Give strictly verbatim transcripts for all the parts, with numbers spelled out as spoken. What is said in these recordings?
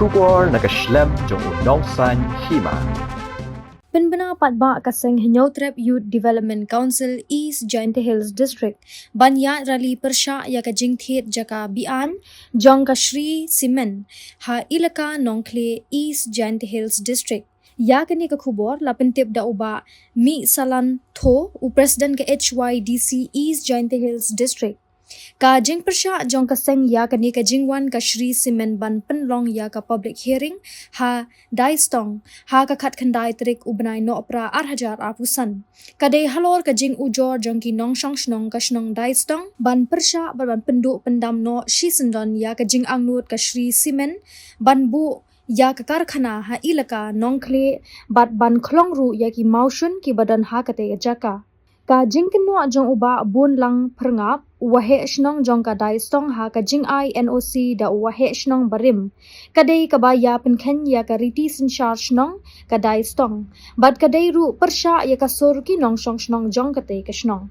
Khubor na ka shlem jong u Nongsaiñ Hima. Pynbna pat ba ka seng Hynñiewtrep Youth Development Council East Jaintia Hills District ban ïaid rally pyrshah ïa ka jingthied jaka biang jong ka Shree Cement ha Elaka Nongkhlieh, East Jaintia Hills District. Ïa kane ka khubor la pyntip da u Bah Mihsalan Tho, u President ka H Y D C East Jaintia Hills District. Ka jingpyrshah jong ka seng ïa kane ka jingwan ka Shree Cement ban pynlong ïa ka public hearing ha Daistong ha ka khatkhyndai tarik u bnai Nohprah ar hajar arphew san, ka dei halor ka jingujor jong ki nongshong shnong ka shnong Daistong ban pyrshah bad ban pynduh pyndam noh shisyndon ïa ka jingangnud ka Shree Cement ban buh ïa ka karkhana ha Elaka Nongkhlieh bad ban khlong ruh ïa ki mawshun kiba don ha katei ka jaka. Ka jingkynnoh jong u Bah Bunlang Pyrngap, u waheh shnong jong ka Daistong, ha ka jingai N O C da u waheh shnong barim, ka dei kaba ïa pynkheiñ ïa ka riti synshar shnong ka Daistong bad ka dei ruh pyrshah ïa ka sur ki nongshong shnong jong katei ka shnong.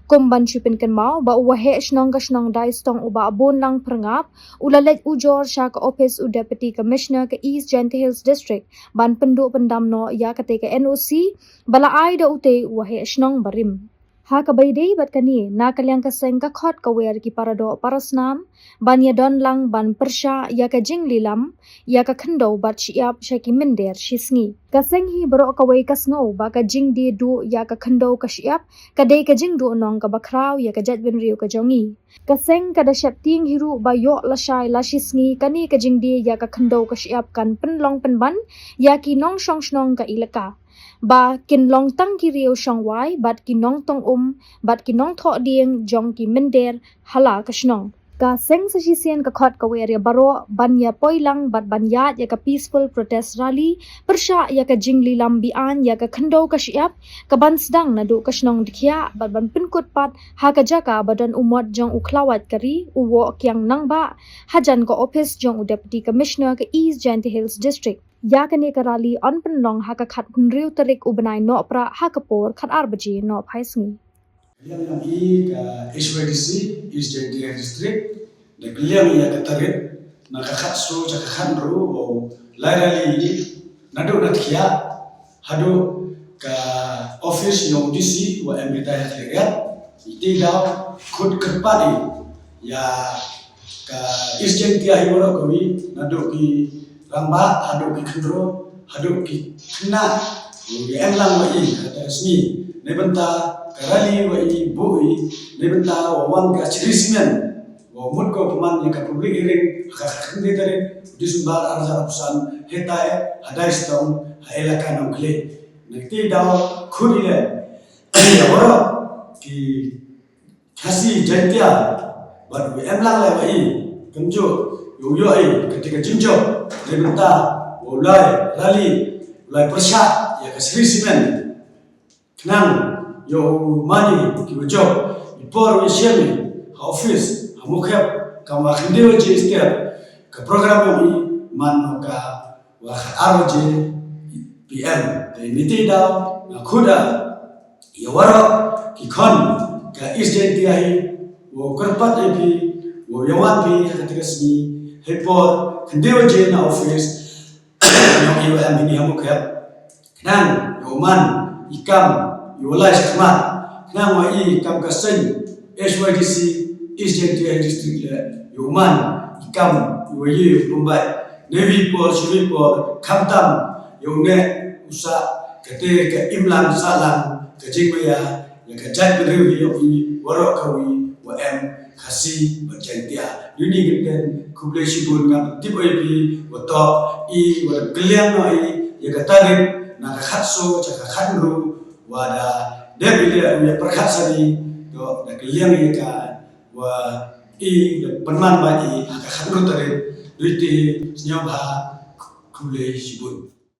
Kum ban shu pynkynmaw ba u waheh shnong ka shnong Daistong u Bah Bunlang Pyrngap u la leit ujor sha ka ophis u Deputy Commissioner ka East Jaintia Hills District ban pynduh pyndam noh ïa katei ka N O C ba la ai da utei u waheh shnong barim. Ha kaba ïadei bad kane, na ka liang ka seng ka khot ka wer ki paradoh parasnam ban ïadon lang ban pyrshah ïa ka jinglilam ïa ka khyndew bad shyiap sha ki mynder shisngi. Ka seng hi baroh kawei ka sngew ba ka jingdie duh ïa ka khyndew ka shyiap ka dei ka jingduhnong kaba khraw ïa ka jaitbynriew ka jong ngi. Ka seng ka da sheptieng hi ruh ba ïoh lashai lashisngi kane ka jingdie ïa ka khyndew ka shyiap kan pynlong pynban ïa ki nongshong shnong ka Elaka ba kin long tang ki riew shongwai bad ki nongtong um bad ki nongthoh dieng jong ki mynder ha la ka shnong. Ka seng sa shisien ka khot ka wer ïa baroh ban ïa poi lang bad ban ïaid ïa ka peaceful protest rally pyrshah ïa ka jinglilam biang ïa ka khyndew ka shyiap, ka ban sdang naduh ka shnong Dkhiah bad ban pynkut pat ha ka jaka ba don u mot jong u Khlawait Kari, u Woh Kiang Nangbah, hajan ka ophis jong u Deputy Commissioner ka East Jaintia Hills District. Ïa kane ka rally yn pynlong ha ka khathynriew tarik u bnai Nohprah ha ka por khatar baje nohphai sngi. Ka liang ïa i ka H Y D C East Jaintia District, da ka liang ïa ka tarik, na ka khatsaw sha ka khathynriew, u lai rally naduh na Dkhiah haduh ka ophis jong u D C wa em kita ha Khliehriat. Iti daw khut kyrpad i ïa ka East Jaintia hi baroh kawei, naduh ki rangbah haduh ki khynroo haduh ki khynnah, u ïa em lang wa i ha kata ka sngi. Neibynta ka rally wa i buh i, neibynta wa wan ka Shree Cement, wa mut ko pynman ïa ka public hearing ha ka khatkhyndai tarik December ar hajar arphew san, hetai ha Daistong ha Elaka Nongkhlieh. Na kti daw khut i leh ïa baroh ki Khasi Jaintia bad u em lang leh wa i, kumjuh ïa u ïoh i kata ka jingjop neibynta wa u lai rally, u lai pyrshah ïa ka Shree Cement. Khnang ïa u man i ki wa jop, i por wa i shem i ha office ha Mawkhep, kam wa khyndiat waje step, ka program yong i man ka wa khatar waje P M. Te niti daw nga khuda ïa waroh ki khon ka East Jaintia hi, wa kyrpad ïa phi wa ïa wan phi ha kata ka sngi, ha i por khyndiat waje na office yong i wa em hi ni ha Mawkhep. Khnang ïa u man i kam ïa u lai shakhmat, khnang wa i kam ka seng H Y D C East Jaintia District leh ïa u man i kam ïa u ïa u pynbeit na iwi por sha iwi por, khamtam ïa u neh u sah, kata ka imlang sahlang ka jingmaïa ïa ka jaitbynriew hi yong i waroh kawei wa em Khasi bad Jaintia. Uni kynten, khublei shibun, nga tip ïa phi wa toh i wa da kylliang noh i ïa ka tarik na ka khatsaw sha ka khathynriew, wa da dep i leh u ïa pyrkhat sani, toh da kylliang ïa ka wa i da pynman bha i ha ka khathynriew tarik. Dei te, sñiawbha, khublei shibun.